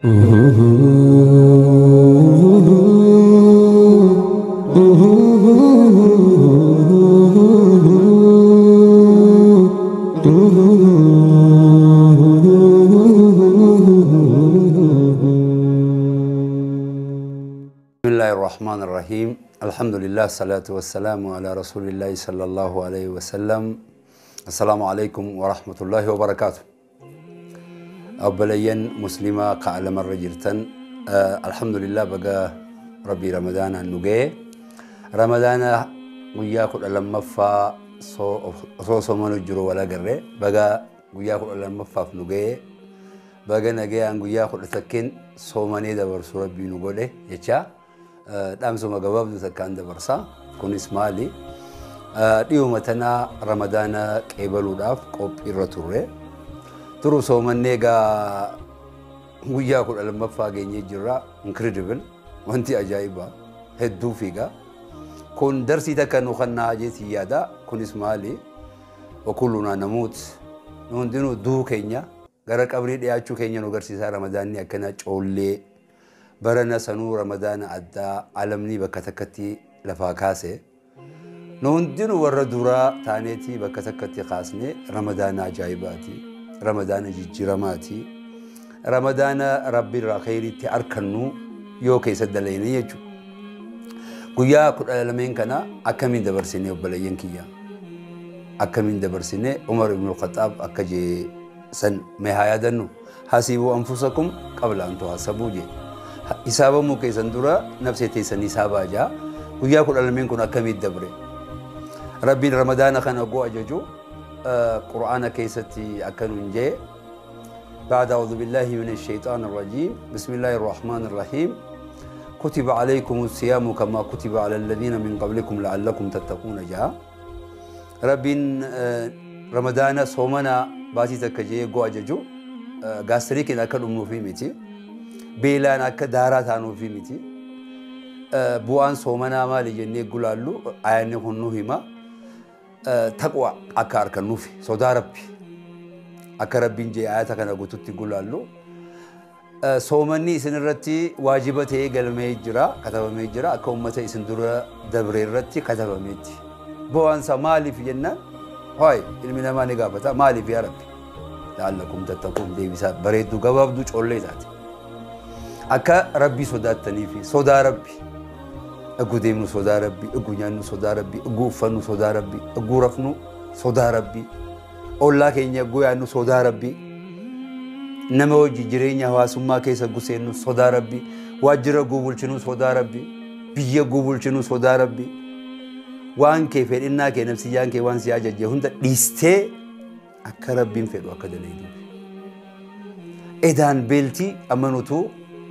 بسم الله الرحمن الرحيم. الحمد لله الصلاة والسلام على رسول الله صلى الله عليه وسلم. السلام عليكم ورحمة الله وبركاته. أبليا مسلمة قعلم الرجلتن الحمد لله بقى ربي رمضان النجي رمضان وياكل لما فا صو صو من الجرو ولا جرة بقى وياكل لما فا في نجي بقى نجي عن وياكل سكين صو مني ده برسول ربي نقوله يشا دامسو مجواب نسكان ده برسا كون اسمالي اليوم تنا رمضان قبلوا داف قب الرتورة ترو صو مني جا وياكل لما فا جيني جرا incredible وانتي عجيبة هدو فيها كون درسي تكنو خنا جيتي يادا كون اسمالي وكلنا نموت نوندينو دو كينيا غرق أبريد يا شو كينيا نغرسي سا رمضان يكنا تشولي برنا سنو رمضان أدى عالمني بكتكتي لفاكاسة نوندينو وردورا تانيتي بكتكتي خاصني رمضان عجيباتي رمضان جرماتي رمضان ربي الخير تأركنو يوكي سدليني يجو قيا كل العالمين كنا أكمل دبرسيني وبلاين كيا أكمل دبرسيني عمر بن الخطاب أكجي سن مهايا دنو حاسبوا أنفسكم قبل أن تحاسبوا جي حسابه مكي سندورا نفسي تيسن حسابا جا قيا كل العالمين كنا أكمل دبري ربي رمضان خنا قو أججو قرآن كيستي أكنون جي بعد أعوذ بالله من الشيطان الرجيم بسم الله الرحمن الرحيم كتب عليكم الصيام كما كتب على الذين من قبلكم لعلكم تتقون جاء رب رمضان صومنا باتي تكجي قو أججو غاستريك أكل أمو في متي بيلان أكل دارات عنو في متي بوان صومنا مالي جنة قلالو آياني هنوهما تقوى أكار كنوفي صدا ربي أكربين جي آياتك أنا قلت تقول صومني سنرتي واجبتي قال ما يجرى كتب ما يجرى أكومتي سندورة دبر الرتي كتب ما يجي بوان مالي في جنة هاي المنا ما نقابته مالي في ربي لعلكم تتقون دي بسات بريدو قباب دوش أولي ذاتي أكا ربي صدات تنيفي صدا ربي أقو ديمنو صدا ربي أقو نانو صدا ربي أقو فنو صدا ربي أقو رفنو صدا ربي أولا كينيا قوي عنو صدا ربي نما وجي جرينيا واسما كيسا قسينو صدا ربي واجرا قبول شنو صدا ربي بيا قبول شنو صدا ربي وان كيف إنا كي نفسي جان كي وان سياجة جهونتا ديستي أكا ربين فيدو أكا دليدو إدان بيلتي أمنوتو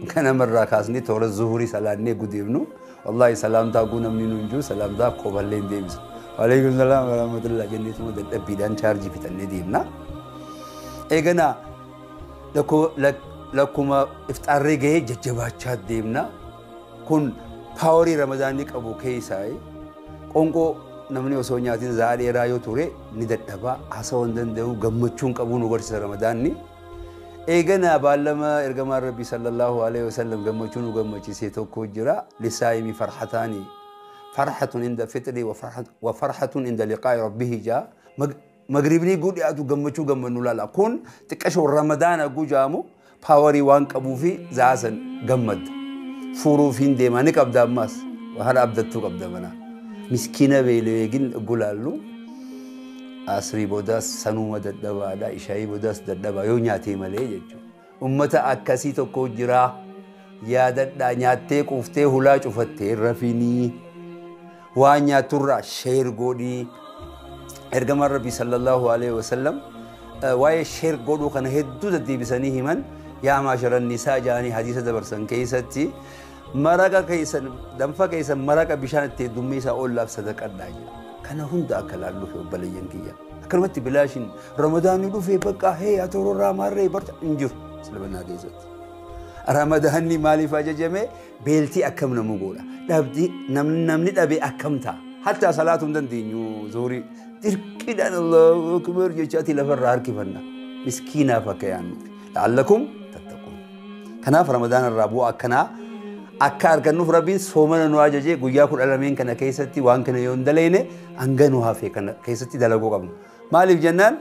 كان مرة كاسني تورا الزهوري سلاني قديمنو والله سلام تاقونا منو نجو سلام تا قبلين ديمس وعليكم السلام ورحمة الله جنة مدد أبيدان شارجي في تنديمنا إيجنا لكم افترقه ججبات ديمنا كن باوري رمضانك أبو كيساي قنقو نمني وسونياتين زالي رايو توري ندتبا حسون دندو غمچون قبو نغرس رمضانني إيجنا بالما إرجما ربي صلى الله عليه وسلم غمچون غمچي سيتو كوجرا لسايمي فرحتاني فرحة عند فطري وفرحة عند لقاء ربه جاء مغربني قول يا تو غمچو غمنو لا كون تقشو رمضان غجامو باوري وان قبو في زاسن غمد فروفين ديماني قبدا ماس وهل عبدتو قبدا منا مسكينه بيلويغن غولالو asri bodas sanuma daddabaadha ishaayii bodas daddaba yoo nyaatee malee jechuudha. Ummata akkasii tokko jira yaadadhaa nyaattee quuftee hulaa cufattee rafinii waan nyaaturraa sheer godhii ergamaan rabbi sallallahu alaihi wasallam waa'ee sheer godhuu kana hedduu deddeebisanii himan yaa maasharan nisaa jedhanii hadiisa dabarsan keessatti maraqa keessan danfa keessan maraqa bishaan itti heddummeessaa ollaaf sadaqadhaa jedha. Kana hunda akka laalluuf obboleeyyan kiyya. Akkanumatti bilaashin Ramadaanni dhufee bakka hee atoororraa maarree barta hin jiru silbannaa keessatti. Ramadaanni maaliif ajajame beeltii akkam nama godha. Dhabdii namni dhabee akkam ta'a. Hatta salaatuu hin dandeenyu zuhurii dirqiidhaan Allahu akbar jechaati lafarraa harkifanna. Miskiinaaf akka yaannuuf. La'allakum tattaquun. Kanaaf Ramadaana irraa bu'aa akkanaa akka argannuuf Rabbiin soomana nu ajajee guyyaa 12 kana keessatti waan kana yoo hin daleene hanga nu hafe kana keessatti dalaguu qabna. Maaliif jennaan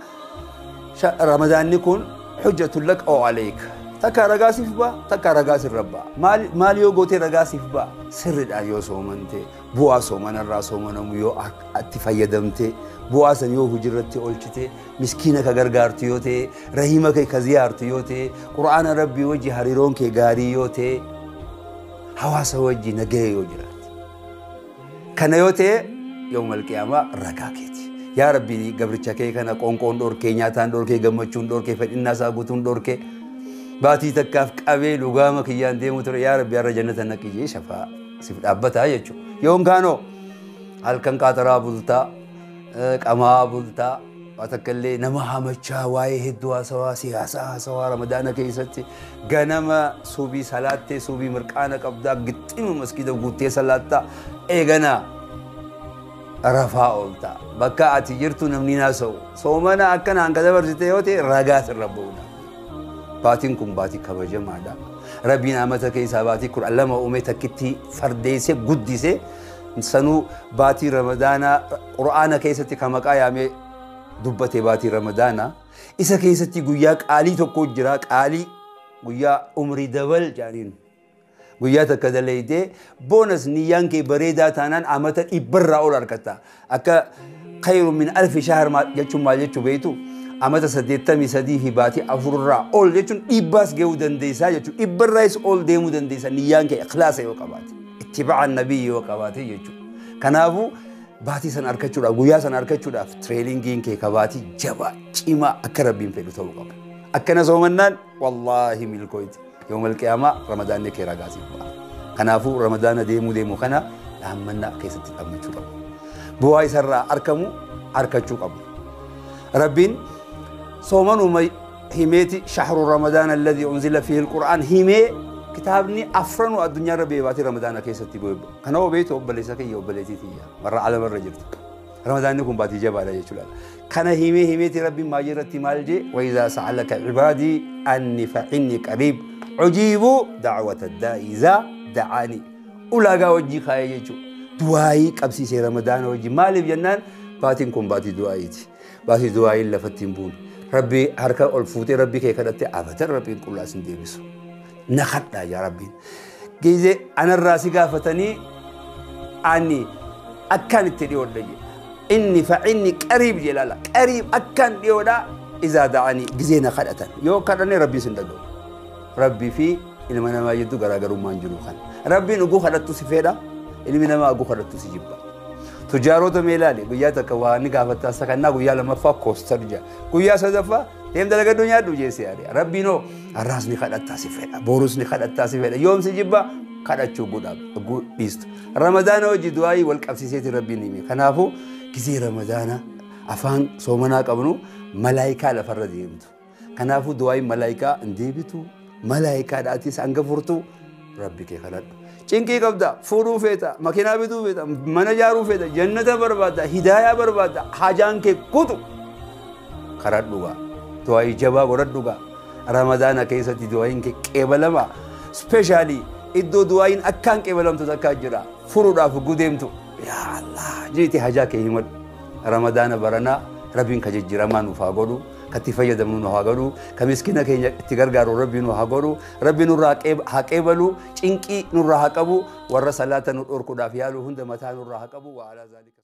Ramadaanni kun hujjatul lak aw alayk. Takka ragaa siif ba'a, takka ragaa sirra ba'a. Maal yoo gootee ragaa siif ba'a? Sirriidhaan yoo soomante, bu'aa soomanarraa soomanamu yoo itti fayyadamte, bu'aa san yoo hojiirratti oolchite, miskiina ka gargaartu yoo ta'e, rahiima kee ka ziyaartu yoo ta'e, Qur'aana Rabbii wajji hariiroon kee gaarii yoo ta'e, hawaasa wajji nagaya yoo jiraate. Kana yoo ta'e yawmal qiyaamaa ragaa keeti. Yaa Rabbi gabricha kee kana qoonqoon dhorkee, nyaataan dhorkee, gammachuun dhorkee, fedhinnaa isaa guutuun dhorkee, baatii takkaaf qabee lugaama kiyyaan deemu ture yaa Rabbi har'a jannata naqi jee shafaa siif dhaabbataa jechuudha. Yoon kaanoo halkan qaataraa bultaa, qamaa bultaa, waa takka illee nama hamachaa waa'ee hedduu haasawaa siyaasaa haasawaa Ramadaana keessatti ganama suubii salaattee suubii mirqaana qabdaa gixxima maskiida guuttee salaattaa eeganaa rafaa ooltaa. Bakka ati jirtu namni haasa'u. Soomana akkanaan ka dabarsite yoo ta'e ragaa sirra bu'uudha. Baatiin kun baatii kabajamaadha. Rabbiin amata keessaa baatii 12 uume takkitti fardeessee guddisee sanuu baatii Ramadaanaa Qur'aana keessatti kan maqaa yaamee dubbate baatii Ramadaanaa. Isa keessatti guyyaa qaalii tokko jira. Qaalii guyyaa umrii dabal jedhaniin. Guyyaa takka dalaydee boonas niyyaan kee bareedaa taanaan amata 100 ol argatta. Akka khayru min alfi shahr jechuun maal jechuu beektu? Amata 83 fi baatii 4 ol jechuun 100 gahuu dandeessaa jechuudha. 100 ol deemuu dandeessa niyyaan kee ikhlaasa yoo qabaate, ittibaa'a nabiyyi yoo qabaate jechuudha. Kanaafuu baatii san argachuudhaaf guyyaa san argachuudhaaf tireelingiin kee ka baatii jabaa cimaa akka Rabbiin fedhu ta'uu qaba. Akkana soomannaan wallaahi milkooyti. Yawmal qiyaamaa Ramadaanni kee ragaa siif ba'a. Kanaafuu Ramadaana deemuu kana dhaammannaa keessatti dhaammachuu qabu. Bu'aa isarraa argamu argachuu qabu. Rabbiin soomanuma himeeti shahru Ramadaan alladhi unzila fihi alqur'aan himee kitaabni afranuu addunyaarra ba'ee baatii Ramadaana keessatti bu'e. Kana hoo beektu obboleessa kiyya obboleettii tiyya warra alamarra jirtu. Ramadaanni kun baatii jabaadha jechuudha. Kana himee himeeti Rabbiin maal irratti maal jee wa idhaa sa'alaka cibaadii anni fa'inni qariib ujiibu da'wata daa'i idhaa da'aani. Ulaagaa wajjii kaayee jechuudha. Du'aayii qabsiisee Ramadaana wajjii maaliif jennaan baatiin kun baatii du'aayiiti. Baatii du'aayiin lafatti hin buune. Rabbi harka ol fuutee Rabbi kee kadhattee abadan Rabbiin qullaa sin deebisu. Na kadhaa yaa Rabbiin. Gizee anarraa si gaafatanii ani akkaan itti dhiyoodha jedhe. Inni fa'inni qariib jedhe laala. Qariib akkaan dhiyoodha izaa da'anii gizee na kadhatan. Yoo kadhanne Rabbiin sin dhaga'u. Rabbii fi ilma namaa jidduu garaagarummaan jiru kana. Rabbiin oguu kadhattu si fedha, ilmi namaa oguu kadhattu si jibba. Tujaaroota mee ilaali guyyaa takka waa ni gaafattaa sakannaa guyyaa lammaffaa koostar jira. Guyyaa sadaffaa deem dalagadhu nyaadhu jeesse yaade. Rabbiin hoo har'aas ni kadhattaa si fedha, borus ni kadhattaa si fedha. Yoom si jibba kadhachuu godhaa dhiistu. Ramadaana hojii du'aayii wal qabsiiseeti Rabbiin hime. Kanaafuu gizee Ramadaana afaan soomanaa qabnu malaayikaa lafarra deemtu. Kanaafuu du'aayiin malaayikaa hin deebitu. Malaayikaadhaatis hanga furtuu Rabbi kee kadhadhu. Cinqii qabda, fuudhuu feeta, makiinaa bituu feeta, mana ijaaruu feeta, jannata barbaadda, hidaayaa barbaadda, hajaan kee kutu kadhadhu gaa. Du'aayii jabaa godhadhu gaa. Ramadaana keessatti du'aayiin kee qeebalama. Ispeeshaalii iddoo du'aayiin akkaan qeebalamtu takkaa jira. Furuudhaaf gudeemtu. Yaa Allah jeeti hajaa kee himadhu. Ramadaana baranaa Rabbiin ka jijjiiramaa nuuf haa godhu. Katti fayyadamnu nu haa godhu, ka miskiina keenya itti gargaaru Rabbi nu haa godhu, Rabbi nurraa haa qeebalu, cinqii nurraa haa qabu, warra salaata nu dhorkuudhaaf yaalu hunda mataa nurraa haa qabu. Wa alaa zaalika.